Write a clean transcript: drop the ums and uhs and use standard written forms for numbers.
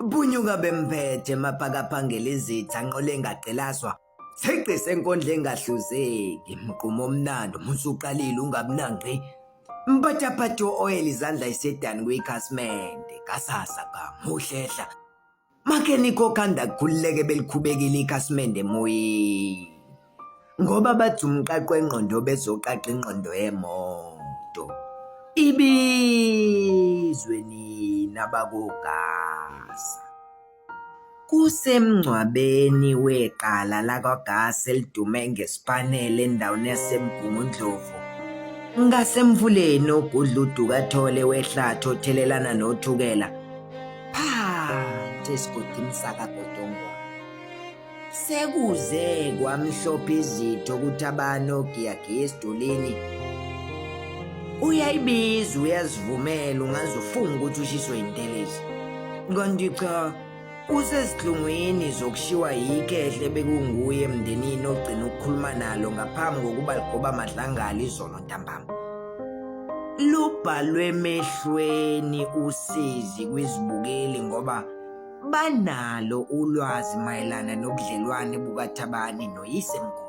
Bunyuka bemphethe mapakaphangela izitha nqole engagqilazwa. Seqise enkondlo engahluzeki mgqumo omnandi uma usuqalile ungabunangqi. Mpatshaphatsha o-oyela izandla isedani kwikhasimende kasasa ka muhlehla. Makhenikho okhanda kukhululeke belikhubekile ikhasimende emoyeni. Ngoba bathi umqaqo wengqondo bezoqaqa ingqondo yemoto. Ibizwe nina bakoGasa. Kusemngcwabeni weqala lakwaGasa elidume ngespanela endaweni yaseMgungundlovu, ngasemfuleni ogudla uDukathole wehlathi othelelana noThukela, phansi esigodini sakaGodongwana. Sekuze kwamhlophe izitho ukuthi abani ogiyagiya esidulini. Uyayibiza uyazivumela ungaze ufunge ukuthi ushiswe intelezi. Kanti cha usezihlungwini zokushiwa yikhehle bekunguye emndenini ogcina ukukhuluma nalo ngaphambi kokuba ligoba amadlangala izolo ntambama. Lubhalwe emehlweni usizi kwizibukeli ngoba banalo ulwazi mayelana nobudlelwane bukaThabani noyisemkhulu.